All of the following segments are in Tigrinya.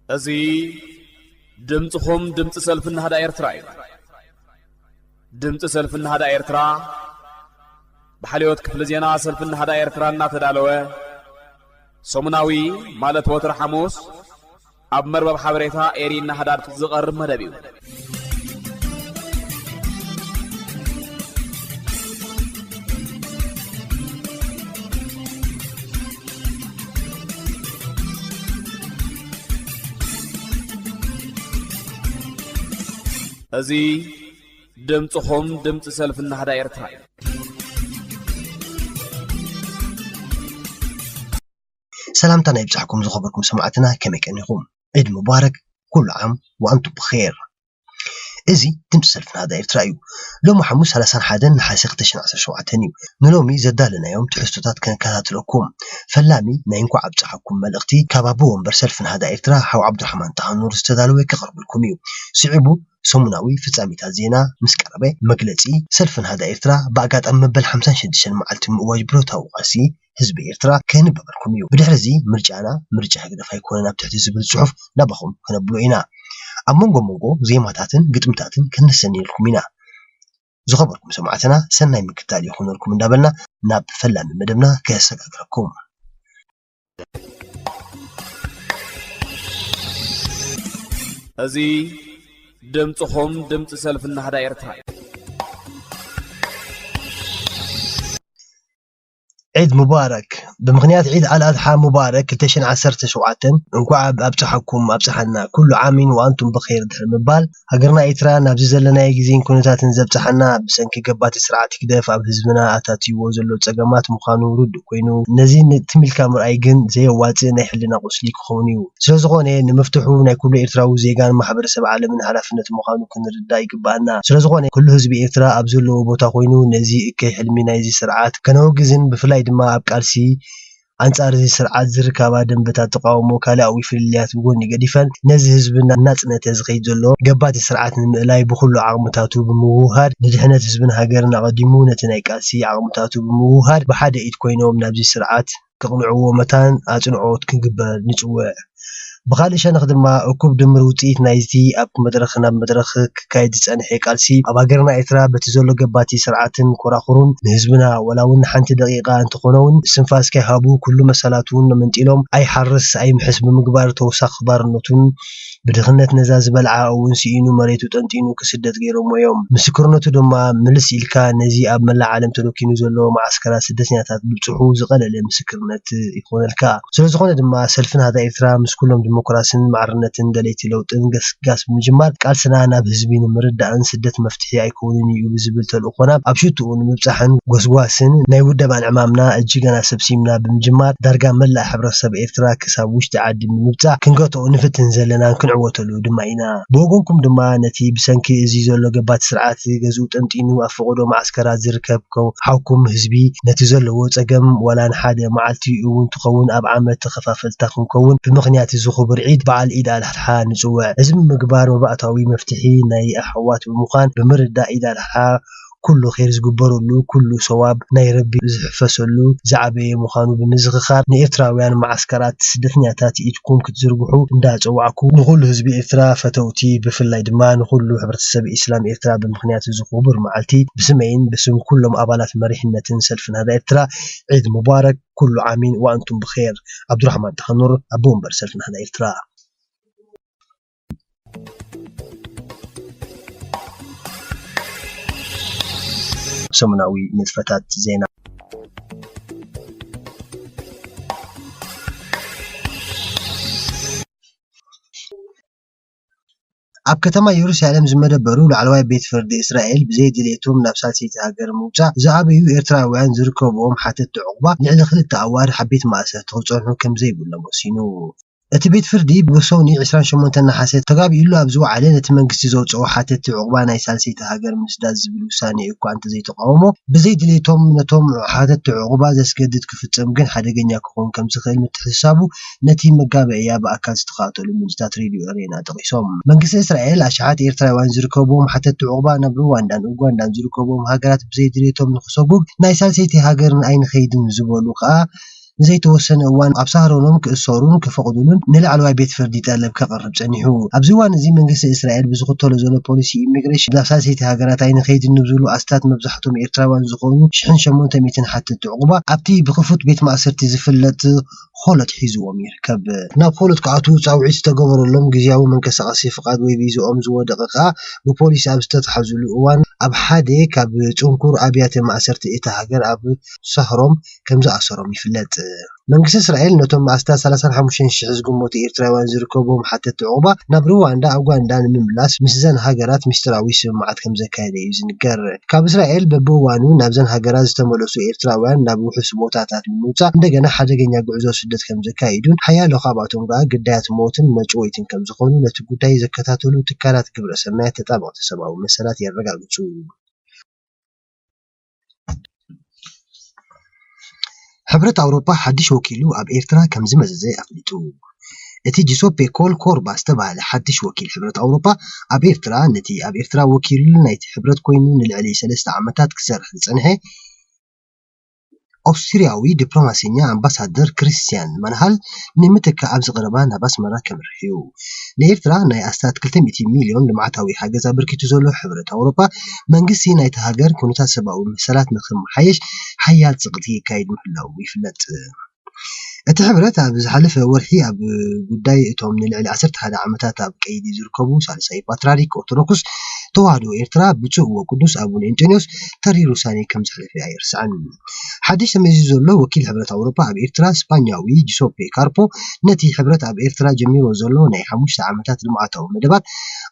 እዚ ድምፅኹም ድምፂ ሰልፊ ናህዳ ኤርትራ እዩ። ድምፂ ሰልፊ ናህዳ ኤርትራ ብሓልዮት ክፍሊ ዜና ሰልፊ ናህዳ ኤርትራ እናተዳለወ ሰሙናዊ፣ ማለት ወትሪ ሓሙስ ኣብ መርበብ ሓበሬታ ኤሪ ናህዳ ዝቐርብ መደብ እዩ። እዚ ድምፅኹም ድምፂ ሰልፊ ናህዳ ኤርትራ እዩ። ሰላምታና ይብጻሕኩም ዝኸበርኩም ሰማዕትና፣ ከመይ ቀኒኹም? ዒድ ሙባረክ፣ ኩሉ ዓም ወኣንቱም ብኼር። እዚ ድምፂ ሰልፊ ናህዳ ኤርትራ እዩ። ሎሚ ሓሙስ ሰላሳን ሓደን ነሓሰ ክልተ ሽሕን ዓሰርተ ሸውዓተን እዩ። ንሎሚ ዘዳለናዮም ትሕዝቶታት ከነከታትለኩም። ፈላሚ ናይ እንኳዕ ኣብፀሓኩም መልእኽቲ ካብ ኣቦ ወንበር ሰልፊ ናህዳ ኤርትራ ሓው ዓብዱራሕማን ጣሃኑር ዝተዳለወ ከቕርብልኩም እዩ። ስዒቡ ሰሙናዊ ፍጻሜታት ዜና ምስ ቀረበ፣ መግለጺ ሰልፊ ናህዳ ኤርትራ ብኣጋጣሚ መበል ሓምሳን ሽዱሽተን መዓልቲ ምእዋጅ ብረታዊ ቃልሲ ህዝቢ ኤርትራ ከንብበልኩም እዩ። ብድሕሪ እዚ ምርጫና ምርጫ ህግደፍ ኣይኮነን ኣብ ትሕቲ ዝብል ጽሑፍ ናባኹም ከነብሎ ኢና። ኣብ መንጎ መንጎ ዜማታትን ግጥምታትን ከነሰንየልኩም ኢና። ዝኸበርኩም ሰማዕትና፣ ሰናይ ምክትታል ይኹነልኩም እንዳበልና ናብ ፈላሚ መደብና ከሰጋግረኩም። እዚ ድምፅኹም ድምፂ ሰልፊ ናህዳ ኤርትራ እዩ። ዒድ ሙባረክ። ብምኽንያት ዒድ ኣልኣድሓ ሙባረክ ክልተ ሽሕን ዓሰርተ ሸውዓተን እንኳዕ ኣብ-፣ ኣብጽሓኩም ኣብጽሓና። ኩሉ ዓሚን ወኣንቱም ብኸይር ድሕሪ ምባል፣ ሃገርና ኤርትራ ናብዚ ዘለናዮ ግዜን ኩነታትን ዘብጽሓና ብሰንኪ ገባቲ ስርዓት ህግደፍ ኣብ ህዝብና ኣታትይዎ ዘሎ ጸገማት ምዃኑ ርዱእ ኮይኑ፣ ነዚ ን-፣ ትም ኢልካ ምርኣይ ግን ዘየዋጽእ ናይ ሕልና ቁስሊ ክኸውን እዩ። ስለዝኾነ ንምፍትሑ ናይ ኩሉ ኤርትራዊ ዜጋን ማሕበረሰብ ዓለምን ሓላፍነት ምዃኑ ክንርዳእ ይግባኣና። ስለዝኾነ ኩሉ ህዝቢ ኤርትራ ኣብ ዘለዎ ቦታ ኮይኑ ነዚ እከይ ሕልሚ ናይዚ ስርዓት ከነወግዝን ብፍላይ ድማ ኣብ ቃልሲ ኣንጻር እዚ ስርዓት ዝርካባ ደንበታት ተቃውሞ ካልኣዊ ፍልልያት ብጎኒ ገዲፈን ነዚ ህዝብና እናጽነተ ዝኸይድ ዘሎ ገባቲ ስርዓት ንምእላይ ብኹሉ ዓቕምታቱ ብምውህሃድ ንድሕነት ህዝብን ሃገርን ኣቐዲሙ ነቲ ናይ ቃልሲ ዓቕምታቱ ብምውህሃድ ብሓደ ኢድ ኮይኖም ናብዚ ስርዓት ከቕንዕዎ መታን ኣጽንዖት ክግበር ንጽውዕ። ብኻልእ ሸነኽ ድማ እኩብ ድምር ውጽኢት ናይዚ ኣብ መድረኽ ናብ መድረኽ ክካየድ ዝጸንሐ ቃልሲ ኣብ ሃገርና ኤርትራ በቲ ዘሎ ገባቲ ስርዓትን ኮራኹሩን ንህዝብና ወላ እውን ሓንቲ ደቂቃ እንተኾነ እውን እስትንፋስ ከይሃቡ ኩሉ መሰላቱ እውን መንጢሎም ኣይሓርስ ኣይምሕስ ብምግባር ተወሳኺ ባርነቱን ብድኽነት ነዛ ዝበልዓ እውን ስኢኑ መሬቱ ጠንጢኑ ክስደት ገይሮሞ እዮም። ምስክርነቱ ድማ ምልስ ኢልካ ነዚ ኣብ መላእ ዓለም ተደኪኑ ዘሎ መዓስከራት ስደተኛታት ብብጽሑ ዝቐለለ ምስክርነት ይኾነልካ። ስለዝኾነ ድማ ሰልፊ ናህዳ ኤርትራ ምስ ኩሎም ዲሞክራስን ማዕርነትን ደለይቲ ለውጥን ገስጋስ ብምጅማር ቃልስና ናብ ህዝቢ ንምርዳእን ስደት መፍትሒ ኣይኮኑን እዩ ብዝብል ተልእኾና ኣብ ሽትኡ ንምብጻሕን ጎስጓስን ናይ ውደባን ዕማምና እጅገና ሰብሲብና ብምጅማር ዳርጋ መላእ ሕብረተሰብ ኤርትራ ክሳብ ውሽጢ ዓዲ ብምብጻሕ ክንገትኦ ንፍትን ዘለናን ክንዕወተሉ ድማ ኢና። ብወገንኩም ድማ ነቲ ብሰንኪ እዚ ዘሎ ገባቲ ስርዓት ገዝኡ ጠንጢኑ ኣብ ፈቐዶ መዓስከራት ዝርከብ ከው-፣ ሓውኩም ህዝቢ ነቲ ዘለዎ ጸገም ዋላ ንሓደ መዓልቲ እውን ትኸውን ኣብ ዓመት ተኸፋፈልታ ክንከውን ብምኽንያት እዚ ክቡር ዒድ በዓል ኢድ ኣልኣድሓ ንጽውዕ። እዚ ብምግባር መባእታዊ መፍትሒ ናይ ኣሕዋት ብምዃን ብምርዳእ ኢድ ኣልኣድሓ ኩሉ ኸይር ዝግበረሉ፣ ኩሉ ሰዋብ ናይ ረቢ ዝሕፈሰሉ ዝዓበየ ምዃኑ ብምዝኽኻር፣ ንኤርትራውያን መዓስከራት ስደተኛታት ኢድኩም ክትዝርግሑ እንዳጸዋዕኩ፣ ንኹሉ ህዝቢ ኤርትራ ፈተውቲ፣ ብፍላይ ድማ ንኹሉ ሕብረተሰብ ኢስላም ኤርትራ ብምኽንያት እዚ ክቡር መዓልቲ ብስመይን ብስም ኩሎም ኣባላት መሪሕነትን ሰልፍን ናህዳ ኤርትራ ዒድ ሙባረክ፣ ኩሉ ዓሚን ወኣንቱም ብኸይር። ዓብዱራሕማን ጣሃኑር፣ ኣቦ ወንበር ሰልፍን ናህዳ ኤርትራ። ሰሙናዊ ንጥፈታት ዜና። ኣብ ከተማ የሩሳሌም ዝመደበሩ ላዕለዋይ ቤት ፍርዲ እስራኤል ብዘይ ድሌቶም ናብ ሳልሰይቲ ሃገር ምውጻእ ዝኣበዩ ኤርትራውያን ዝርከብዎም ሓተትቲ ዑቕባ ልዕሊ ክልተ ኣዋርሕ ኣብ ቤት ማእሰርቲ ክጸንሑ ከም ዘይብሎም ወሲኑ። እቲ ቤት ፍርዲ ብሰኑይ ዕስራን ሸሞንተን ነሓሰ ተጋቢኡሉ ኣብ ዝወዓለ ነቲ መንግስቲ ዘውጽኦ ሓተትቲ ዑቕባ ናይ ሳልሰይቲ ሃገር ምስዳድ ዝብል ውሳኔ እኳ እንተዘይተቃወሞ፣ ብዘይ ድሌቶም ነቶም ሓተትቲ ዑቕባ ዘስገድድ ክፍጸም ግን ሓደገኛ ክኸውን ከም ዝኽእል ምትሕስሳቡ ነቲ መጋበእያ ብኣካል ዝተኻተሉ ምንጭታት ሬድዮ ኤሬና ጠቒሶም። መንግስቲ እስራኤል ኣሽሓት ኤርትራውያን ዝርከብዎም ሓተትቲ ዑቕባ ናብ ሩዋንዳን ኡጋንዳን ዝርከብዎም ሃገራት ብዘይ ድሌቶም ንኽሰጉግ ናይ ሳልሰይቲ ሃገርን ኣይንኸይድን ዝበሉ ከኣ ንዘይተወሰነ እዋን ኣብ ሳህሮኖም ክእሰሩን ክፈቕዱሉን ንላዕለዋይ ቤት ፍርዲ ጠለብ ከቕርብ ጸኒሑ። ኣብዚ እዋን እዚ መንግስቲ እስራኤል ብዝኽተሎ ዘሎ ፖሊሲ ኢሚግሬሽን ናብ ሳልሰይቲ ሃገራት ኣይንኸይድን ንብዝብሉ ኣስታት መብዛሕትኦም ኤርትራውያን ዝኾኑ ሽሕን ሸሞንተ ሚእትን ሓተትቲ ዕቑባ ኣብቲ ብክፉት ቤት ማእሰርቲ ዝፍለጥ ሆሎት ሒዝዎም ይርከብ። ናብ ሆሎት ክኣትዉ ጻውዒት ዝተገበረሎም ግዝያዊ መንቀሳቐሲ ፍቓድ ወይ ቪዝኦም ዝወደቐ ከኣ ብፖሊስ ኣብ ዝተታሕዙሉ እዋን ኣብ ሓደ ካብ ጽንኩር ኣብያተ ማእሰርቲ እታ ሃገር ኣብ ሳህሮም ከም ዝኣሰሮም ይፍለጥ። መንግስቲ እስራኤል ነቶም ኣስታት ሰላሳን ሓሙሽተን ሽሕ ዝግመቱ ኤርትራውያን ዝርከብዎም ሓተትቲ ዕቑባ ናብ ሩዋንዳ፣ ኡጋንዳ ንምምላስ ምስዘን ሃገራት ምስጢራዊ ስምምዓት ከም ዘካየደ እዩ ዝንገር። ካብ እስራኤል በብእዋኑ ናብዘን ሃገራት ዝተመለሱ ኤርትራውያን ናብ ውሑስ ቦታታት ብምውጻእ እንደገና ሓደገኛ ጉዕዞ ስደት ከም ዘካይዱን ሓያሎ ካብኣቶም ከኣ ግዳያት ሞትን መጭወይትን ከም ዝኾኑ ነቲ ጉዳይ ዘከታተሉ ትካላት ግብረ ሰናይ ተጣበቕቲ ሰብኣዊ መሰላት የረጋግጹ። ሕብረት ኣውሮፓ ሓድሽ ወኪሉ ኣብ ኤርትራ ከም ዝመዘዘ ኣፍሊጡ። እቲ ጂሶፔ ኮል ኮርባ ዝተባህለ ሓድሽ ወኪል ሕብረት ኣውሮፓ ኣብ ኤርትራ፣ ነቲ ኣብ ኤርትራ ወኪሉ ናይቲ ሕብረት ኮይኑ ንልዕሊ ሰለስተ ዓመታት ክሰርሕ ዝጸንሐ ኦስትርያዊ ዲፕሎማሰኛ ኣምባሳደር ክርስትያን ማንሃል ንምትካእ ኣብዚ ቀረባ ናብ ኣስመራ ከምርሕ እዩ። ንኤርትራ ናይ ኣስታት ክልተ ሚእቲ ሚልዮን ልምዓታዊ ሓገዝ ኣበርኪቱ ዘሎ ሕብረት ኣውሮፓ፣ መንግስቲ ናይቲ ሃገር ኩነታት ሰብኣዊ መሰላት ንክመሓየሽ ሓያል ጸቕጢ የካይድ ምህላዉ ይፍለጥ። እቲ ሕብረት ኣብ ዝሓለፈ ወርሒ ኣብ ጉዳይ እቶም ንልዕሊ ዓሰርተ ሓደ ዓመታት ኣብ ቀይዲ ዝርከቡ ሳልሳይ ፓትርያርክ ኦርቶዶክስ ተዋህዶ ኤርትራ ብፁዕ ወቅዱስ ኣቡነ እንጦንዮስ ተሪር ውሳኔ ከም ዘሕለፈ ኣይርስዕን። ሓድሽ ተመዚዙ ዘሎ ወኪል ሕብረት ኣውሮፓ ኣብ ኤርትራ ስፓኛዊ ጂሶፔ ካርፖ ነቲ ሕብረት ኣብ ኤርትራ ጀሚሮ ዘሎ ናይ ሓሙሽተ ዓመታት ልምዓታዊ መደባት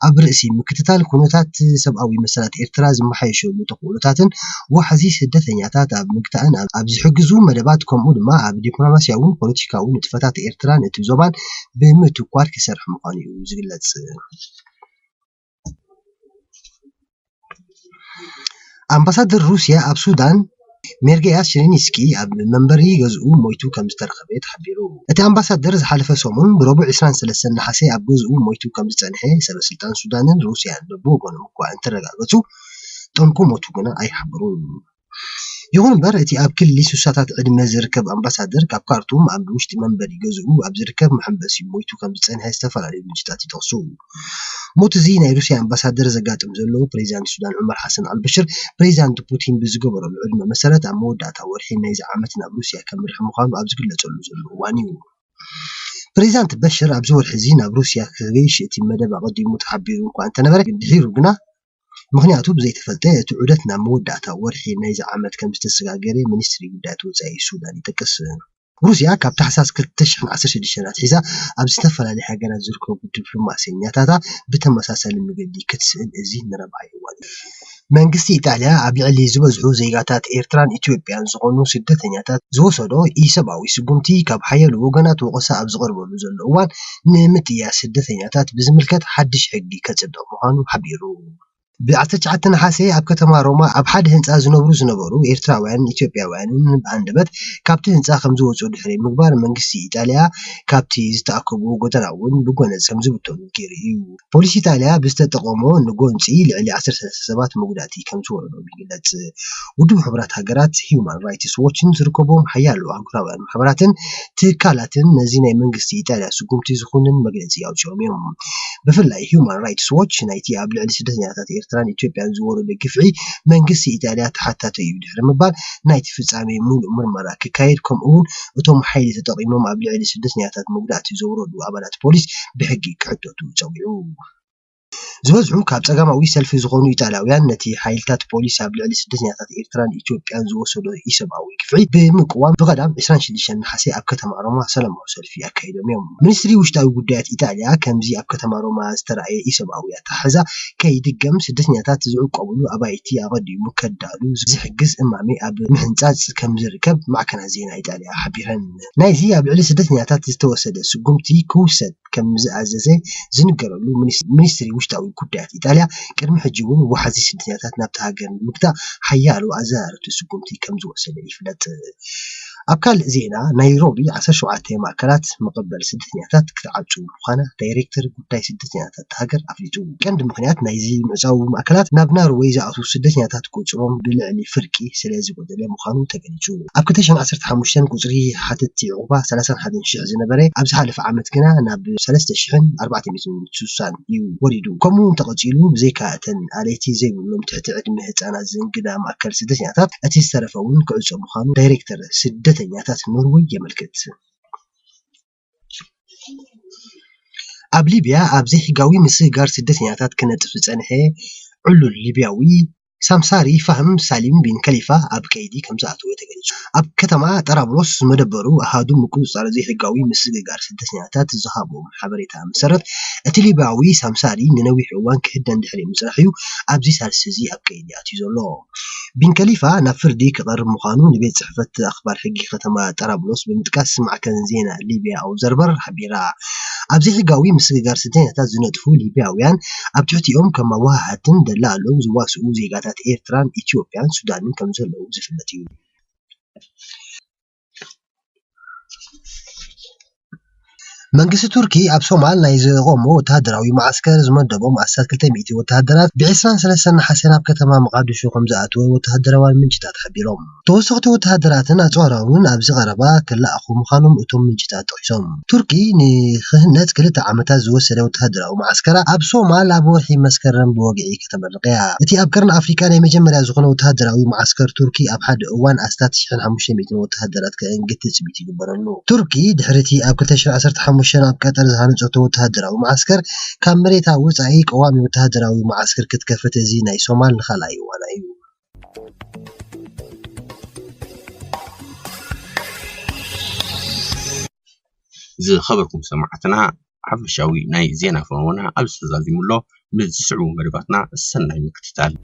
ኣብ ርእሲ ምክትታል ኩነታት ሰብኣዊ መሰላት ኤርትራ ዝመሓየሸሉ ተኽእሎታትን ዋሕዚ ስደተኛታት ኣብ ምግታእን ኣብ ዝሕግዙ መደባት ከምኡ ድማ ኣብ ዲፕሎማስያውን ፖለቲካውን ንጥፈታት ኤርትራን እቲ ዞባን ብምትኳር ክሰርሕ ምዃኑ እዩ ዝግለጽ። ኣምባሳደር ሩስያ ኣብ ሱዳን ሜርጌያስ ሽሪኒስኪ ኣብ መንበሪ ገዝኡ ሞይቱ ከም ዝተረኸበ ተሓቢሩ። እቲ ኣምባሳደር ዝሓለፈ ሰሙን ብረቡዕ ዕስራን ሰለስተን ነሓሰ ኣብ ገዝኡ ሞይቱ ከም ዝጸንሐ ሰበ ስልጣን ሱዳንን ሩስያን በብወገኖም እኳ እንተረጋገጹ፣ ጠንቁ ሞቱ ግና ኣይሓበሩን። ይኹን እምበር፣ እቲ ኣብ ክሊ ሱሳታት ዕድመ ዝርከብ ኣምባሳደር፣ ካብ ካርቱም ኣብ ውሽጢ መንበሪ ገዝኡ ኣብ ዝርከብ መሐንበሲ ሞይቱ ከም ዝጸንሐ ዝተፈላለዩ ምንጭታት ይጠቕሱ። ሞት እዚ ናይ ሩስያ ኣምባሳደር ዘጋጥም ዘሎ፣ ፕሬዚዳንት ሱዳን ዑመር ሓሰን ኣልበሽር፣ ፕሬዚዳንት ፑቲን ብዝገበረሉ ዕድመ መሰረት፣ ኣብ መወዳእታ ወርሒ ናይዚ ዓመት ናብ ሩስያ ከምርሕ ምዃኑ ኣብ ዝግለጸሉ ዘሎ እዋን እዩ። ፕሬዚዳንት በሽር ኣብዚ ወርሒ እዚ ናብ ሩስያ ክገይሽ እቲ መደብ ኣቐዲሙ ተሓቢሩ እኳ እንተነበረ፣ ግን ድሒሩ ግና ምኽንያቱ ብዘይተፈልጠ፣ እቲ ዑደት ናብ መወዳእታ ወርሒ ናይዚ ዓመት ከም ዝተሰጋገረ ሚኒስትሪ ጉዳያት ወጻኢ ሱዳን ይጠቅስ። ሩስያ ካብ ታሕሳስ ክልተ ሽሕን ዓሰርተ ሽዱሽተን ኣትሒዛ ኣብ ዝተፈላለያ ሃገራት ዝርከቡ ዲፕሎማሰኛታታ ብተመሳሳሊ መገዲ ክትስእን እዚ ንራብዓይ እዋን እዩ። መንግስቲ ኢጣልያ ኣብ ልዕሊ ዝበዝሑ ዜጋታት ኤርትራን ኢትዮጵያን ዝኾኑ ስደተኛታት ዝወሰዶ ኢሰብኣዊ ስጉምቲ ካብ ሓያሎ ወገናት ወቐሳ ኣብ ዝቐርበሉ ዘሎ እዋን፣ ንምጥያስ ስደተኛታት ብዝምልከት ሓድሽ ሕጊ ከጽድቕ ምዃኑ ሓቢሩ። ብ ዓሰርተ ትሽዓተ ነሓሰ ኣብ ከተማ ሮማ ኣብ ሓደ ህንጻ ዝነብሩ ዝነበሩ ኤርትራውያንን ኢትዮጵያውያንን ብኣንደበት ካብቲ ህንጻ ከም ዝወጹ ድሕሪ ምግባር፣ መንግስቲ ኢጣልያ ካብቲ ዝተኣከቡ ጎደና እውን ብጎነጽ ከም ዝብተኑ ገይሩ እዩ። ፖሊስ ኢጣልያ ብዝተጠቐሞ ንጎንጺ ልዕሊ ዓሰርተ ሰለስተ ሰባት መጉዳእቲ ከም ዝወረዶም ይግለጽ። ውድብ ሕቡራት ሃገራት፣ ሂዩማን ራይትስ ዎችን ዝርከቦም ሓያሎ ኣህጉራውያን ማሕበራትን ትካላትን ነዚ ናይ መንግስቲ ኢጣልያ ስጉምቲ ዝኹንን መግለጺ ኣውጺኦም እዮም። ብፍላይ ሂዩማን ራይትስ ዎች ናይቲ ኣብ ልዕሊ ስደተኛታት ኤርትራን ኢትዮጵያን ዝወረደ ግፍዒ መንግስቲ ኢጣልያ ተሓታቲ እዩ ድሕሪ ምባል ናይቲ ፍጻሜ ሙሉእ ምርመራ ክካየድ ከምኡ እውን እቶም ሓይሊ ተጠቒሞም ኣብ ልዕሊ ስደተኛታት መጉዳእቲ ዘውረዱ ኣባላት ፖሊስ ብሕጊ ክሕተቱ ጸዊዑ። ዝበዝሑ ካብ ጸጋማዊ ሰልፊ ዝኾኑ ኢጣልያውያን ነቲ ሓይልታት ፖሊስ ኣብ ልዕሊ ስደተኛታት ኤርትራን ኢትዮጵያን ዝወሰዶ ኢሰብኣዊ ግፍዒ ብምቅዋም ብቐዳም ዕስራን ሽዱሽተን ነሓሰ ኣብ ከተማ ሮማ ሰላማዊ ሰልፊ ኣካይዶም እዮም። ሚኒስትሪ ውሽጣዊ ጉዳያት ኢጣልያ ከምዚ ኣብ ከተማ ሮማ ዝተራእየ ኢሰብኣዊ ኣተሓሕዛ ከይድገም ስደተኛታት ዝዕቆብሉ ኣባይቲ ኣቐዲሙ ከዳሉ ዝሕግዝ እማመ ኣብ ምሕንጻጽ ከም ዝርከብ ማዕከናት ዜና ኢጣልያ ሓቢረን። ናይዚ ኣብ ልዕሊ ስደተኛታት ዝተወሰደ ስጉምቲ ክውሰድ ከም ዝኣዘዘ ዝንገረሉ ሚኒስ-፣ ሚኒስትሪ ውሽጣዊ ጉዳያት ኢጣልያ፣ ቅድሚ ሕጂ እውን ዋሕዚ ስደተኛታት ናብታ ሃገር ንምግታእ ሓያሎ ኣዘራረብቲ ስጉምቲ ከም ዝወሰደ ይፍለጥ። ኣብ ካልእ ዜና፣ ናይሮቢ ዓሰርተ ሸውዓተ ማእከላት መቐበል ስደተኛታት ክትዓጹ ምዃና ዳይሬክተር ጉዳይ ስደተኛታት እታ ሃገር ኣፍሊጡ። ቀንዲ ምኽንያት ናይዚ ምዕጻው ማእከላት፣ ናብ ናርወይ ዝኣትዉ ስደተኛታት ቁጽሮም ብልዕሊ ፍርቂ ስለ ዝጎደለ ምዃኑ ተገሊጹ። ኣብ ክልተ ሽሕን ዓሰርተ ሓሙሽተን ቁጽሪ ሓተትቲ ዕቑባ ሰላሳን ሓደን ሽሕ ዝነበረ፣ ኣብ ዝሓለፈ ዓመት ግና ናብ ሰለስተ ሽሕን ኣርባዕተ ሚእትን ስሳን እዩ ወሪዱ። ከምኡ እንተቐጺሉ፣ ብዘይካ እተን ኣለይቲ ዘይብሎም ትሕቲ ዕድመ ህጻናት ዝእንግዳ ማእከል ስደተኛታት፣ እቲ ዝተረፈ እውን ክዕጾ ምዃኑ ዳይሬክተር ስደተኛታት ኖርወይ የመልክት። ኣብ ሊብያ ኣብ ዘይሕጋዊ ምስግጋር ስደተኛታት ክነጥፍ ዝጸንሐ ዕሉል ሊብያዊ ሳምሳሪ ፋህም ሳሊም ቢን ከሊፋ ኣብ ቀይዲ ከም ዝኣተወ ተገሊጹ። ኣብ ከተማ ጠራብሎስ ዝመደበሩ ኣሃዱ ምቁጽጻር ዘይሕጋዊ ምስግጋር ስደተኛታት ዝሃቦም ሓበሬታ መሰረት፣ እቲ ሊብያዊ ሳምሳሪ ንነዊሕ እዋን ክህደን ድሕሪ ምጽናሕ'ዩ ኣብዚ ሳልስቲ እዚ ኣብ ቀይዲ ኣትዩ ዘሎ። ቢን ከሊፋ ናብ ፍርዲ ክቐርብ ምዃኑ ንቤት ጽሕፈት ኣኽባር ሕጊ ከተማ ጠራብሎስ ብምጥቃስ ማዕከን ዜና ሊብያ ኦብዘርቨር ሓቢራ። ኣብ ዘይሕጋዊ ምስግጋር ስደተኛታት ዝነጥፉ ሊብያውያን ኣብ ትሕቲኦም ከም መዋሃሃድትን ደላሎን ዝዋስኡ ዜጋታት ኤርትራን ኢትዮጵያን ሱዳንን ከም ዘለዉ ዝፍለጥ እዩ። መንግስቲ ቱርኪ ኣብ ሶማል ናይ ዘቖሞ ወተሃደራዊ መዓስከር ዝመደቦም ኣስታት ክልተ ሚእቲ ወተሃደራት ብ ዕስራን ሰለስተን ነሓሰ ናብ ከተማ መቓድሾ ከም ዝኣተወ ወተሃደራውያን ምንጭታት ሓቢሮም። ተወሰኽቲ ወተሃደራትን ኣጽዋራውን ኣብዚ ቀረባ ክለኣኹ ምዃኖም እቶም ምንጭታት ጠቒሶም። ቱርኪ ንክህነጽ ክልተ ዓመታት ዝወሰደ ወተሃደራዊ መዓስከራ ኣብ ሶማል ኣብ ወርሒ መስከረም ብወግዒ ከተመርቕ እያ። እቲ ኣብ ቀርኒ ኣፍሪቃ ናይ መጀመርያ ዝኾነ ወተሃደራዊ መዓስከር ቱርኪ ኣብ ሓደ እዋን ኣስታት ሽሕን ሓሙሽተ ሚእትን ወተሃደራት ከእንግድ ትጽቢት ይግበረሉ። ቱርኪ ድሕሪ እቲ ኣብ ክልተ ሽሕን ዓሰርተ ሓሙሽተን ኣብ ቀጠር ዝሃነጸቶ ወተሃደራዊ መዓስከር ካብ መሬታ ወጻኢ ቀዋሚ ወተሃደራዊ መዓስከር ክትከፍት እዚ ናይ ሶማል ንኻልኣይ እዋና እዩ። ዝኸበርኩም ሰማዕትና፣ ሓፈሻዊ ናይ ዜና ፈነወና ኣብዚ ተዛዚሙ ኣሎ። ምስ ዝስዕቡ መደባትና ሰናይ ምክትታል።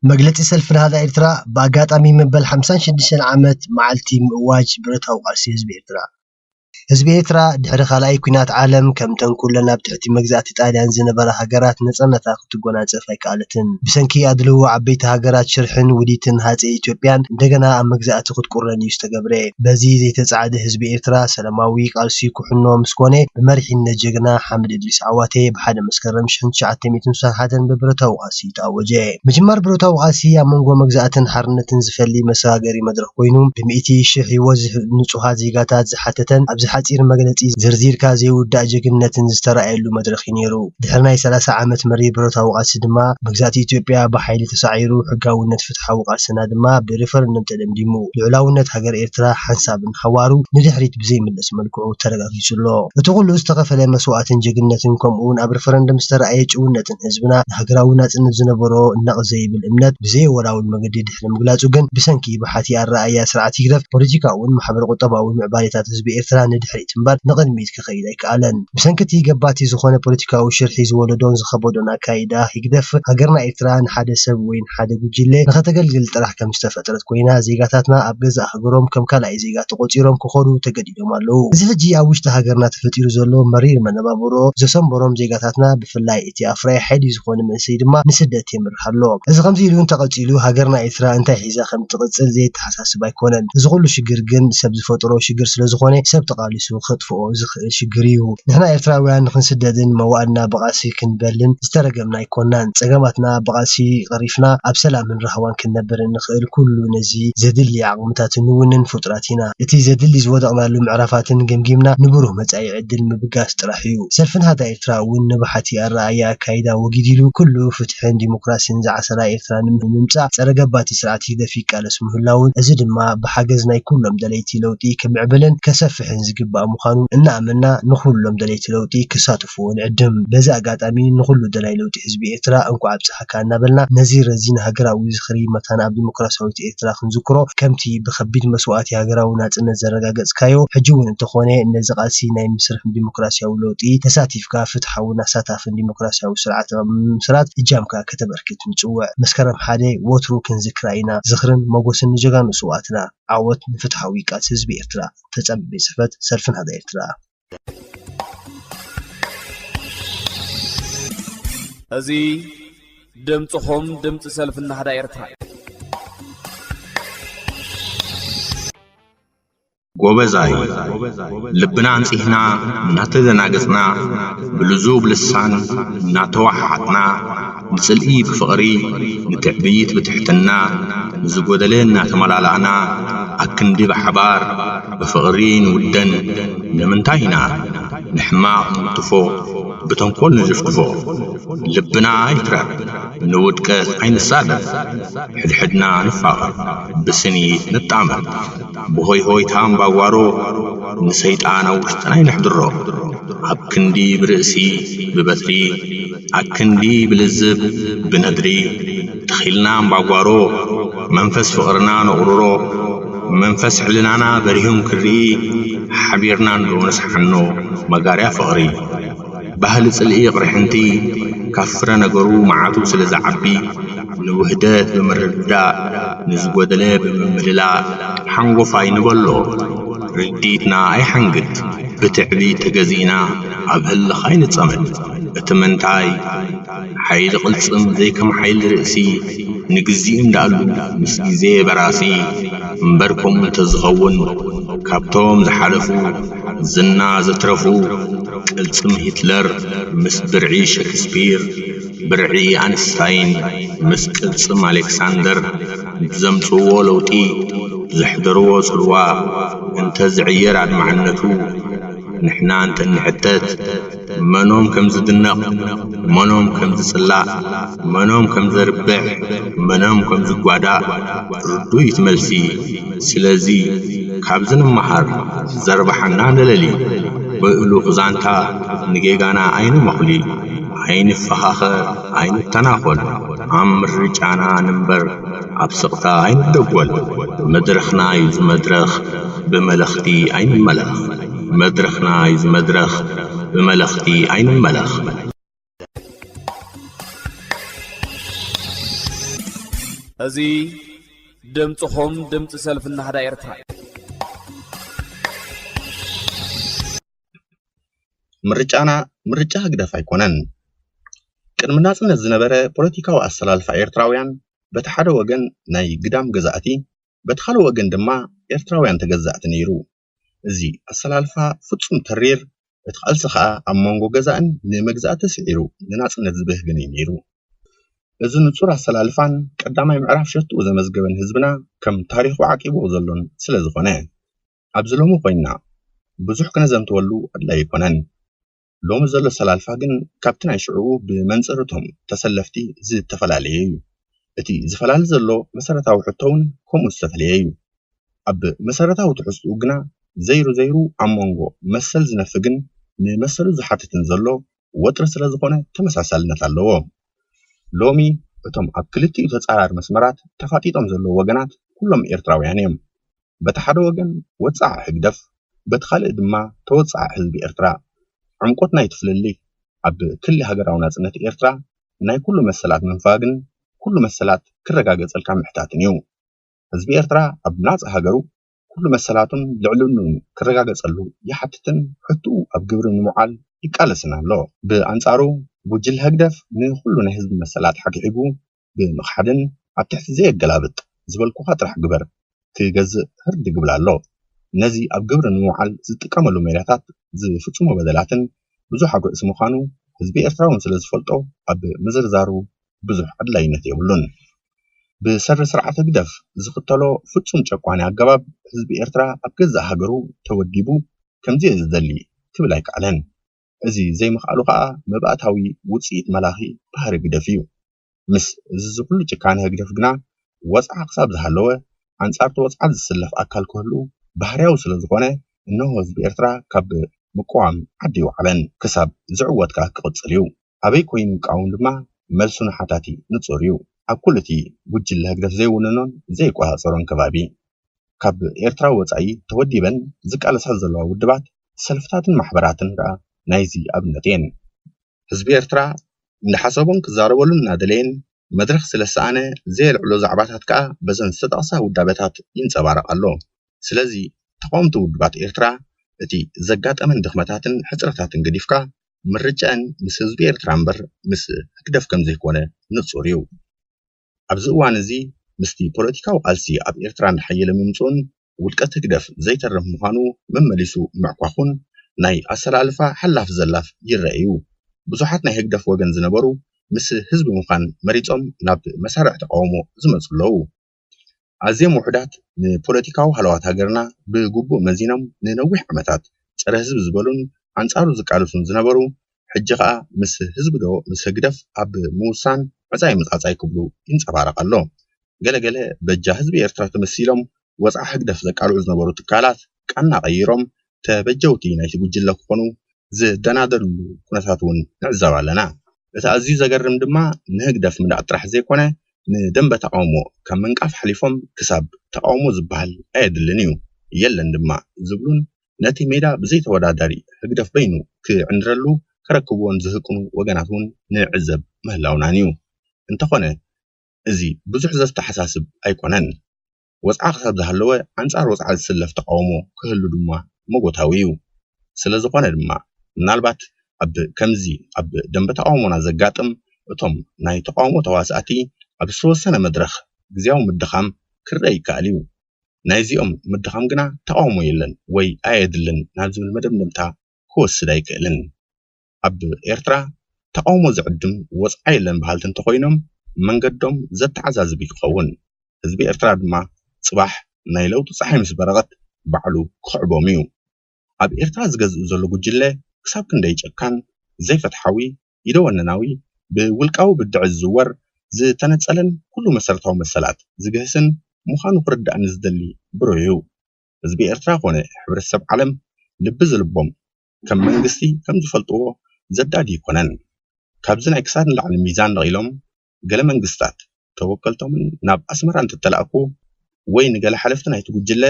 መግለጺ ሰልፊ ናህዳ ኤርትራ ብኣጋጣሚ መበል ሓምሳን ሽዱሽተን ዓመት መዓልቲ ምእዋጅ ብረታዊ ቃልሲ ህዝቢ ኤርትራ። ህዝቢ ኤርትራ ድሕሪ ካልኣይ ኲናት ዓለም ከምተን ኩለን ኣብ ትሕቲ መግዛእቲ ጣልያን ዝነበራ ሃገራት ነጻነታ ክትጎናጸፍ ኣይከኣለትን። ብሰንኪ ኣድልዎ ዓበይቲ ሃገራት ሽርሕን ውዲትን ሃጸይ ኢትዮጵያን እንደገና ኣብ መግዛእቲ ክትቁረን እዩ ዝተገብረ። በዚ ዘይተጻዕደ ህዝቢ ኤርትራ ሰላማዊ ቃልሲ ኩሕኖ ምስ ኮነ ብመሪሕነት ጀግና ሓምድ እድሪስ ዓዋተ ብሓደ መስከረም ሽሕን ትሽዓተ ሚእትን ስሳን ሓደን ብብረታዊ ቃልሲ ተኣወጀ። ምጅማር ብረታዊ ቃልሲ ኣብ መንጎ መግዛእትን ሓርነትን ዝፈሊ መሰጋገሪ መድረኽ ኮይኑ፣ ብሚእቲ ሽሕ ህይወት ዝህ-፣ ንጹሃት ዜጋታት ዝሓተተን ኣብዚ ሓጺር መግለጺ ዘርዚርካ ዘይውዳእ ጅግንነትን ዝተራእየሉ መድረኽ እዩ ነይሩ። ድሕሪ ናይ ሰላሳ ዓመት መሪር ብረታዊ ቃልሲ ድማ መግዛእቲ ኢትዮጵያ ብሓይሊ ተሳዒሩ፣ ሕጋውነት ፍትሓዊ ቃልስና ድማ ብሪፈረንደም ተደምዲሙ። ልዑላውነት ሃገር ኤርትራ ሓንሳብን ሓዋሩ ንድሕሪት ብዘይምለስ መልክዑ ተረጋጊጹ ኣሎ። እቲ ኩሉ ዝተኸፈለ መስዋእትን ጅግንነትን ከምኡውን ኣብ ሪፈረንደም ዝተራእየ ጭውነትን ህዝብና ንሃገራዊ ናጽነት ዝነበሮ ነቕ ዘይብል እምነት ብዘየወላውል መገዲ ድሕሪ ምግላጹ ግን ብሰንኪ ብሓቲ ኣረኣእያ ስርዓት ህግደፍ ፖለቲካውን ማሕበረ ቁጠባውን ምዕባሌታት ህዝቢ ኤርትራ ንድሕሪት እምበር ንቕድሚት ክኸይድ ኣይከኣለን። ብሰንኪ እቲ ገባቲ ዝኾነ ፖለቲካዊ ሽርሒ ዝወለዶን ዝኸበዶን ኣካይዳ ህግደፍ ሃገርና ኤርትራ ንሓደ ሰብ ወይ ንሓደ ጉጅለ ንኸተገልግል ጥራሕ ከም ዝተፈጥረት ኮይና ዜጋታትና ኣብ ገዛእ ሃገሮም ከም ካልኣይ ዜጋ ተቖጺሮም ክኸዱ ተገዲዶም ኣለዉ። እዚ ሕጂ ኣብ ውሽጢ ሃገርና ተፈጢሩ ዘሎ መሪር መነባብሮ ዘሰንበሮም ዜጋታትና ብፍላይ እቲ ኣፍራይ ሓይሊ ዝኾነ መንእሰይ ድማ ንስደት የምርሕ ኣሎ። እዚ ከምዚ ኢሉ እንተቐጺሉ ሃገርና ኤርትራ እንታይ ሒዛ ከም ትቕጽል ዘየተሓሳስብ ኣይኮነን። እዚ ኩሉ ሽግር ግን ሰብ ዝፈጥሮ ሽግር ስለ ዝኾነ ሰብ ተቓሊሱ ከጥፍኦ ዝኽእል ሽግር እዩ። ንሕና ኤርትራውያን ንኽንስደድን መዋእልና ብቓልሲ ክንበልን ዝተረገምና ኣይኮናን። ጸገማትና ብቓልሲ ቀሪፍና ኣብ ሰላምን ራህዋን ክንነብር እንኽእል ኩሉ ነዚ ዘድሊ ዓቕምታት እንውንን ፍጡራት ኢና። እቲ ዘድሊ ዝወደቕናሉ ምዕራፋትን ገምጊምና ንብሩህ መጻኢ ዕድል ምብጋስ ጥራሕ እዩ። ሰልፊ ናህዳ ኤርትራ እውን ንብሓቲ ኣረኣእያ ኣካይዳ ወጊድ ኢሉ ኩሉ ፍትሕን ዲሞክራሲን ዝዓሰላ ኤርትራ ንምምጻእ ጸረ ገባቲ ስርዓት ህግደፍ ይቃለስ ምህላውን እዚ ድማ ብሓገዝ ናይ ኩሎም ደለይቲ ለውጢ ክምዕብልን ከሰፍሕን ዝግባእ ምዃኑ እናኣመና ንኹሎም ደለይቲ ለውጢ ክሳተፍዎ ንዕድም። በዚ ኣጋጣሚ ንኹሉ ደላይ ለውጢ ህዝቢ ኤርትራ እንኳዕ ኣብጽሓካ እናበልና ነዚ ረዚን ሃገራዊ ዝኽሪ መታን ኣብ ዲሞክራሲያዊት ኤርትራ ክንዝክሮ ከምቲ ብኸቢድ መስዋእቲ ሃገራዊ ናጽነት ዘረጋገጽካዮ ሕጂ እውን እንተኾነ ነዚ ቃልሲ ናይ ምስርሕ ዲሞክራሲያዊ ለውጢ ተሳቲፍካ ፍትሓውን ኣሳታፍን ዲሞክራሲያዊ ስርዓት ኣብ ምምስራት እጃምካ ከተበርክት ንጽውዕ። መስከረም ሓደ ወትሩ ክንዝክራ ኢና። ዝኽርን ሞጎስን ንጀጋኑ ስውኣትና። ዓወት ንፍትሓዊ ቃልሲ ህዝቢ ኤርትራ። ተጻቢ ቤት ጽሕፈት ሰልፊ ናህዳ ኤርትራ። እዚ ድምጽኹም ድምጺ ሰልፊ ናህዳ ኤርትራ እዩ። ጎበዛይ፣ ልብና ኣንጺህና እናተደናገጽና፣ ብልዙብ ልሳን እናተወሓሓጥና፣ ንጽልኢ ብፍቕሪ፣ ንትዕቢት ብትሕትና፣ ንዝጎደለ እናተመላላእና፣ ኣክንዲ ብሓባር ብፍቕሪ ንውደን። ንምንታይ ኢና ንሕማቕ ንውትፎ፣ ብተንኮል ንጅፍግፎ? ልብና ኣይትረር፣ ንውድቀት ኣይንሳለም፣ ሕድሕድና ንፋቐር፣ ብስኒት ንጣመር። ብሆይ ሆይታ እምባጓሮ፣ ንሰይጣን ኣብ ውሽጥና ኣይነሕድሮ። ኣብ ክንዲ ብርእሲ ብበትሪ፣ ኣብ ክንዲ ብልዝብ ብነድሪ፣ ተኺልና እምባጓሮ፣ መንፈስ ፍቕርና ነቑርሮ። መንፈስ ሕልናና በሪሁም ክርኢ፣ ሓቢርና እንዶ ነስሓኖ መጋርያ ፍቕሪ። ባህሊ ጽልኢ ቅርሕንቲ፣ ካብ ፍረ ነገሩ መዓቱ ስለ ዝዓቢ፣ ንውህደት ብምርድዳእ፣ ንዝጎደለ ብምምልላእ፣ ሓንጎፋይ ንበሎ። ርድኢትና ኣይሓንግድ፣ ብትዕቢት ተገዚእና፣ ኣብ ህልኽ ኣይንጸመድ። እቲ ምንታይ፣ ሓይሊ ቅልጽም ዘይከም ሓይሊ ርእሲ፣ ንግዜኡ እንዳኣሉ ምስ ግዜ በራሲ። እምበር ከምኡ እንተዝኸውን፣ ካብቶም ዝሓለፉ ዝና ዘትረፉ፣ ቅልጽም ሂትለር ምስ ብርዒ ሸክስፒር፣ ብርዒ ኣንስታይን ምስ ቅልጽም ኣሌክሳንደር ብዘምጽእዎ ለውጢ፣ ዘሕደርዎ ጽልዋ እንተዝዕየር ኣድማዕነቱ፣ ንሕና እንተንሕተት፣ መኖም ከም ዝድነቕ፣ መኖም ከም ዝጽላእ፣ መኖም ከም ዘርብሕ፣ መኖም ከም ዝጓዳእ ርዱእ እዩ እቲ መልሲ። ስለዚ ካብዚ ንመሃር፣ ዘርብሓና ንለሊ፣ ብእሉኽ ዛንታ ንጌጋና ኣይንመኹሊ፣ ኣይንፈኻኸር፣ ኣይንተናኾል፣ ኣብ ምርጫና ንንበር፣ ኣብ ስቕታ ኣይንደጎል። መድረኽና እዩ እዚ መድረኽ፣ ብመለኽቲ ኣይንመለኽ። መድረኽና እዩ እዚ መድረኽ፣ ብመለኽቲ ኣይንመለኽ። እዚ ድምፅኹም ድምፂ ሰልፊ ናህዳ ኤርትራ እዩ። ምርጫና ምርጫ ህግደፍ ኣይኮነን። ቅድሚ ናጽነት ዝነበረ ፖለቲካዊ ኣሰላልፋ ኤርትራውያን በቲ ሓደ ወገን ናይ ግዳም ገዛእቲ፣ በቲ ካልእ ወገን ድማ ኤርትራውያን ተገዛእቲ ነይሩ። እዚ ኣሰላልፋ ፍጹም ተሪር፣ እቲ ቃልሲ ከኣ ኣብ መንጎ ገዛእን ንመግዛእቲ ስዒሩ ንናጽነት ዝበህግን እዩ ነይሩ። እዚ ንጹር ኣሰላልፋን ቀዳማይ ምዕራፍ ሸትኡ ዘመዝገበን ህዝብና ከም ታሪኹ ዓቂብዎ ዘሎን ስለ ዝኾነ፣ ኣብዚ ሎሚ ኮይንና ብዙሕ ክነዘንትወሉ ኣድላይ ኣይኮነን። ሎሚ ዘሎ ኣሰላልፋ ግን ካብቲ ናይ ሽዕኡ ብመንጽር እቶም ተሰለፍቲ ዝተፈላለየ እዩ። እቲ ዝፈላለ ዘሎ መሰረታዊ ሕቶ እውን ከምኡ ዝተፈላለየ እዩ። ኣብ መሰረታዊ ትሕዝትኡ ግና ዘይሩ ዘይሩ ኣብ መንጎ መሰል ዝነፍግን ንመሰሉ ዝሓትትን ዘሎ ወጥሪ ስለ ዝኾነ ተመሳሳልነት ኣለዎ። ሎሚ እቶም ኣብ ክልቲኡ ተጻራሪ መስመራት ተፋጢጦም ዘለዉ ወገናት ኩሎም ኤርትራውያን እዮም። በቲ ሓደ ወገን ወጻዒ ህግደፍ፣ በቲ ካልእ ድማ ተወጻዒ ህዝቢ ኤርትራ። ዕምቆት ናይቲ ፍልልይ ኣብ ክሊ ሃገራዊ ናጽነት ኤርትራ ናይ ኩሉ መሰላት ምንፋግን ኩሉ መሰላት ክረጋገጸልካ ምሕታትን እዩ። ህዝቢ ኤርትራ ኣብ ናጻ ሃገሩ ኩሉ መሰላቱን ልዕልንኡን ክረጋገጸሉ ይሓትትን ሕትኡ ኣብ ግብሪ ንምውዓል ይቃለስን ኣሎ። ብኣንጻሩ ጉጅለ ህግደፍ ንኹሉ ናይ ህዝቢ መሰላት ሓግሒጉ ብምኽሓድን ኣብ ትሕቲ ዘየገላብጥ ዝበልኩኻ ጥራሕ ግበር ክገዝእ ህርዲ ግብል ኣሎ። ነዚ ኣብ ግብሪ ንምውዓል ዝጥቀመሉ ሜላታት ዝፍጽሞ በደላትን ብዙሕ ኣጉዕሲ ምዃኑ ህዝቢ ኤርትራ እውን ስለ ዝፈልጦ ኣብ ምዝርዛሩ ብዙሕ ኣድላይነት የብሉን። ብሰሪ ስርዓት ህግደፍ ዝኽተሎ ፍጹም ጨቋኒ ኣገባብ ህዝቢ ኤርትራ ኣብ ገዛእ ሃገሩ ተወዲቡ ከምዚ እየ ዝደሊ ክብል ኣይከኣለን። እዚ ዘይምኽኣሉ ከኣ መባእታዊ ውጽኢት መላኺ ባህሪ ህግደፍ እዩ። ምስ እዚ ኩሉ ጭካነ ህግደፍ ግና ወጽዓ ክሳብ ዝሃለወ ኣንጻር እቲ ወጽዓ ዝስለፍ ኣካል ክህሉ ባህርያዊ ስለ ዝኾነ እነሆ ህዝቢ ኤርትራ ካብ ምቅዋም ዓዲ ይወዓለን ክሳብ ዝዕወት ከኣ ክቕጽል እዩ። ኣበይ ኮይኑ ይቃወም ድማ መልሱ ንሓታቲ ንጹር እዩ። ኣብ ኩሉ እቲ ጉጅለ ህግደፍ ዘይውንኖን ዘይቆጻጸሮን ከባቢ ካብ ኤርትራ ወጻኢ ተወዲበን ዝቃለሳ ዘለዋ ውድባት፣ ሰልፍታትን ማሕበራትን ከኣ ናይዚ ኣብነት እየን። ህዝቢ ኤርትራ እንዳሓሰቦን ክዛረበሉን እናደለየን መድረኽ ስለ ዝሰኣነ ዘየልዕሎ ዛዕባታት ከኣ በዘን ዝተጠቕሳ ውዳበታት ይንጸባረቕ ኣሎ። ስለዚ ተቓወምቲ ውድባት ኤርትራ እቲ ዘጋጠመን ድኽመታትን ሕጽረታትን ገዲፍካ ምርጫን ምስ ህዝቢ ኤርትራ እምበር ምስ ህግደፍ ከም ዘይኮነ ንጹር እዩ። ኣብዚ እዋን እዚ ምስቲ ፖለቲካዊ ቃልሲ ኣብ ኤርትራ እንዳሓየለ ምምጽኡን ውድቀት ህግደፍ ዘይተርፍ ምዃኑ መመሊሱ ምዕኳኹን ናይ ኣሰላልፋ ሓላፍ ዘላፍ ይረአ እዩ። ብዙሓት ናይ ህግደፍ ወገን ዝነበሩ ምስ ህዝቢ ምዃን መሪጾም ናብ መሳርዕ ተቃውሞ ዝመጹ ኣለዉ። ኣዝዮም ውሑዳት ንፖለቲካዊ ሃለዋት ሃገርና ብግቡእ መዚኖም ንነዊሕ ዓመታት ጸረ ህዝቢ ዝበሉን ኣንጻሩ ዝቃለሱን ዝነበሩ፣ ሕጂ ከኣ ምስ ህዝቢ ዶ ምስ ህግደፍ ኣብ ምውሳን መጻኢ መጻጻይ ክብሉ ይንጸባረቕ ኣሎ። ገለ ገለ በጃ ህዝቢ ኤርትራ ተመሲሎም ወጽዓ ህግደፍ ዘቃልዑ ዝነበሩ ትካላት ቃና ቀይሮም ተበጀውቲ ናይቲ ጉጅለ ክኾኑ ዝደናደልሉ ኩነታት እውን ንዕዘብ ኣለና። እቲ ኣዝዩ ዘገርም ድማ ንህግደፍ ምንዳእ ጥራሕ ዘይኮነ ንደንበ ተቃውሞ ካብ ምንቃፍ ሓሊፎም ክሳብ ተቃውሞ ዝበሃል ኣየድልን እዩ የለን ድማ ዝብሉን ነቲ ሜዳ ብዘይተወዳዳሪ ህግደፍ በይኑ ክዕንድረሉ ከረክብዎን ዝህቅኑ ወገናት እውን ንዕዘብ ምህላውናን እዩ። እንተኾነ እዚ ብዙሕ ዘተሓሳስብ ኣይኮነን። ወጽዓ ክሳብ ዝሃለወ ኣንጻር ወጽዓ ዝስለፍ ተቃውሞ ክህሉ ድማ መጎታዊ እዩ። ስለ ዝኾነ ድማ ምናልባት ኣብ ከምዚ ኣብ ደንበ ተቃውሞና ዘጋጥም እቶም ናይ ተቃውሞ ተዋሳእቲ ኣብ ዝተወሰነ መድረኽ ግዝያዊ ምድኻም ክረአ ይከኣል እዩ። ናይዚኦም ምድኻም ግና ተቃውሞ የለን ወይ ኣየድልን ናብ ዝብል መደምደምታ ክወስድ ኣይክእልን። ኣብ ኤርትራ ተቃውሞ ዝዕድም ወጽዓ የለን በሃልቲ እንተኾይኖም መንገዶም ዘተዓዛዝብ እዩ ክኸውን። ህዝቢ ኤርትራ ድማ ጽባሕ ናይ ለውጢ ጸሓይ ምስ በረቐት ባዕሉ ክኽዕቦም እዩ። ኣብ ኤርትራ ዝገዝእ ዘሎ ጉጅለ ክሳብ ክንደይ ጨካን፣ ዘይፈትሓዊ፣ ኢደወነናዊ፣ ብውልቃዊ ብድዐ ዝዝወር፣ ዝተነጸለን ኩሉ መሰረታዊ መሰላት ዝግህስን ምዃኑ ክርዳእኒ ዝደሊ ብሩህ እዩ። ህዝቢ ኤርትራ ኮነ ሕብረተሰብ ዓለም ልቢ ዝልቦም ከም መንግስቲ ከም ዝፈልጥዎ ዘዳዲ ኣይኮነን። ካብዚ ናይ ክሳድ ንላዕሊ ሚዛን ነቒሎም ገለ መንግስታት ተወከልቶምን ናብ ኣስመራ እንተተላእኩ ወይ ንገለ ሓለፍቲ ናይቲ ጉጅለ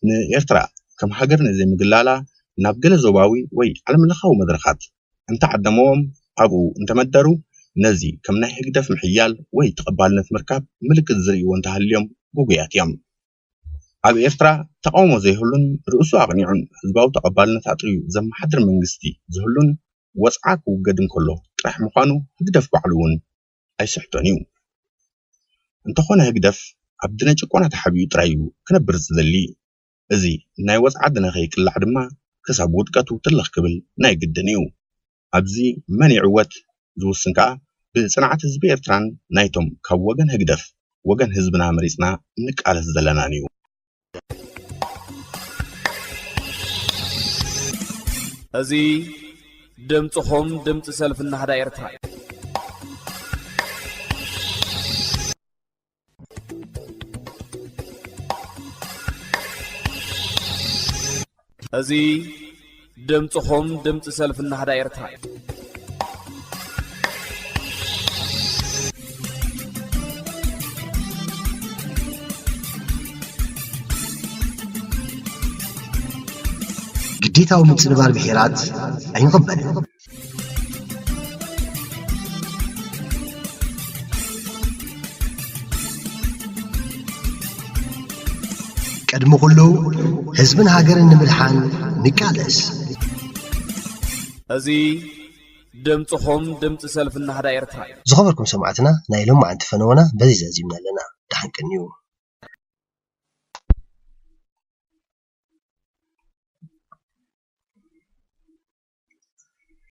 ንኤርትራ ከም ሃገር ንዘይምግላላ ናብ ገለ ዞባዊ ወይ ዓለምለኻዊ መድረኻት እንተዓደመዎም ኣብኡ እንተመደሩ ነዚ ከም ናይ ህግደፍ ምሕያል ወይ ተቐባልነት ምርካብ ምልክት ዝርእይዎ እንተሃልዮም ግጉያት እዮም። ኣብ ኤርትራ ተቓውሞ ዘይህሉን ርእሱ ኣቕኒዑን ህዝባዊ ተቐባልነት ኣጥርዩ ዘመሓድር መንግስቲ ዝህሉን ወጽዓ ክውገድ እንከሎ ጥራሕ ምዃኑ ህግደፍ ባዕሉ እውን ኣይስሕቶን እዩ። እንተኾነ ህግደፍ ኣብ ድነ ጭቆና ተሓቢኡ ጥራይ እዩ ክነብር ዝደሊ። እዚ ናይ ወጽዓ ድነ ከይቅላዕ ድማ ክሳብ ውድቀቱ ትልኽ ክብል ናይ ግድን እዩ። ኣብዚ መን ይዕወት ዝውስን ከኣ ብጽንዓት ህዝቢ ኤርትራን ናይቶም ካብ ወገን ህግደፍ ወገን ህዝብና መሪጽና እንቃለስ ዘለናን እዩ። እዚ ድምፅኹም ድምፂ ሰልፊ ናህዳ ኤርትራ እዩ። እዚ ድምፅኹም ድምፂ ሰልፊ ናህዳ ኤርትራ እዩ። ግዴታዊ ምጽንባር ብሄራት ኣይንቕበልን። ቅድሚ ኩሉ ህዝብን ሃገርን ንምድሓን ንቃለስ። እዚ ድምፅኹም ድምፂ ሰልፊ ናህዳ ኤርትራ እዩ። ዝኸበርኩም ሰማዕትና ናይ ሎማዓንቲ ፈነወና በዚ ዘዚምና ኣለና። ደሓን ቀንዩ።